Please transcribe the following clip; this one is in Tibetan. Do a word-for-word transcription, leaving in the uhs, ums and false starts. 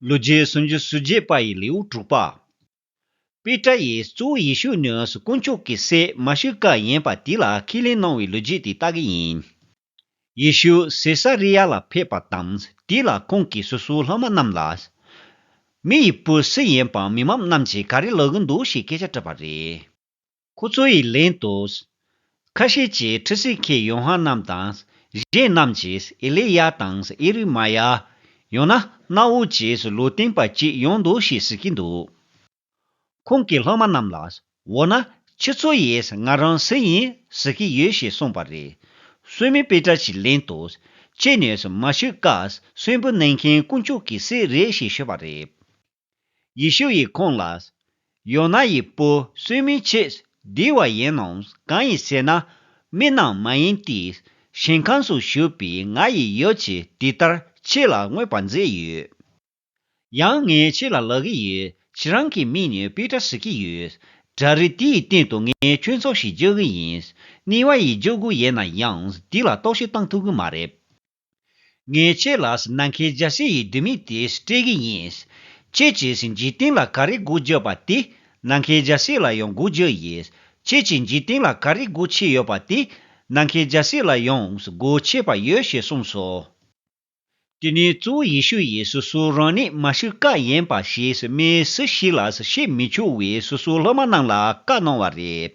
ལོ་རྒྱུས་སུམ་ཅུ་སོ་བརྒྱད་པ་ཡི་ལེའུ་དྲུག་པ། པེ་ཏྲ་ཡིས་གཙོ་བོ་ཡེ་ཤུ་ནི་དཀོན་མཆོག་གི་སྲས་མ་ཤི་ཀ་ཡིན་པ་དེ་ལ་ཁས་ལེན་གནང་བའི་ལོ་རྒྱུས་དེ་ལྟ་གི་ཡིན། ཡེ་ཤུ་སེ་ས་རི་ཡ་ལ་ཕེབས་པ་དང་དེ་ལ་ཁོང་གིས་སོ་སོའི་སློབ་མ་རྣམས་ལ། མི་ཡི་བུ་སུ་ཡིན་པ་མི་མང་རྣམས་ཀྱིས་ག་རེ་ལབ་གི་འདུག་ཞེས་སྐད་ཆ་དྲིས་པ་རེད། ཁོ་ཚོ་ཡིས་ལན་དུ། ཁ་ཤས་ཀྱིས་ཁྲུས་གསོལ་མཁན་ཡོ་ཧ་ནན་དང་། གཞན་རྣམས་ཀྱིས་ཨེ་ལི་ཡ་དང་ཨེ་རི་མ་ཡ། ཡང་ན་གནའ་བོ་ཅེས་ལུང་སྟོན་པ་ཅིག་ཡོང་འདུག་ཞེས་ཟེར་གྱི་འདུག་ཁོང་གིས་སློབ་མ་རྣམས་ལ། འོ་ན་ཁྱེད་ཚོ་ཡིས་ང་རང་སུ་ཡིན་ཟེར་གྱི་ཡོད་ཞེས་གསུངས་པ་རེད། སོན་མི་པེ་ཏྲ་གྱིས་ལན་དུ། ཁྱེད་ནི་མ་ཤི་ཀ་གསོན་པོ་གནང་མཁན་དཀོན་མཆོག་གི་སྲས་རེད་ཞེས་ཤོད་པ་རེད། ཡེ་ཤུ་ཡིས་ཁོང་ལ། ཡོ་ན་ཡི་བུ་སུ་མི་ཁྱེད་བདེ་བ་ཡིན་ནམ། གང་ཡིན་ཟེར་ན། མི་རྣམས་མ་ཡིན་ཏེ། ཞིང་ཁམས་སུ་བཞུགས་པའི་ང་ཡི་ཡུལ་གྱིས་དེ་ལྟར་ཁྱེད་ལ་མངོན་པར་མཛད་ཡོད། ཡང་ངས་ཁྱེད་ལ་ལབ་ཀྱི་ཡོད། ཁྱེད་རང་གི་མིང་ནི་པེ་ཏྲ་ཟེར་གྱི་ཡོད། བྲག་རི་དེ་ཡི་སྟེང་དུ་ངས་ཁྱོད་ཚོགས་ཤིག་རྒྱག་གི་ཡིན། གནས་པ་ཡིས་རྒྱག་དགོས་ཡིན་ན་ཡང་དེ་ལ་རྟོག་ཞིབ་བཏང་ཐུབ་ཀྱི་མ་རེད། ངས་ཁྱེད་ལ་ནམ་མཁའི་རྒྱལ་སྲིད་ཡི་ལྡེ་མིག་དེ་སྤྲད་ཀྱི་ཡིན། ཁྱེད་ཀྱིས་འཇིག་རྟེན་ལ་ག་རེ་སྒོ་བརྒྱབ་པ་དེ་ནམ་མཁའི་རྒྱལ་སྲིད་ལ་ཡང་སྒོ་བརྒྱབ་ཡིན། ཁྱེད་ཀྱིས་འཇིག་རྟེན་ལ་ག་རེ་སྒོ་ཕྱེ་ཡོད་པ་དེ་ནམ་མཁའི་རྒྱལ་སྲིད་ལ་ཡང་སྒོ་ཕྱེ་བ་ཡོད་ཞེས་གསུངས་སོ། དེ་ནས་གཙོ་བོ་ཡེ་ཤུ་ཡིས་སོ་སོ་རང་ཉིད་མ་ཤི་ཀ་ཡིན་པ་ཞེས་མི་སུ་ཞིག་ལ་བཤད་མི་ཆོག་པའི་སོ་སོའི་སློབ་མ་རྣམས་ལ་བཀའ་གནང་བ་རེད།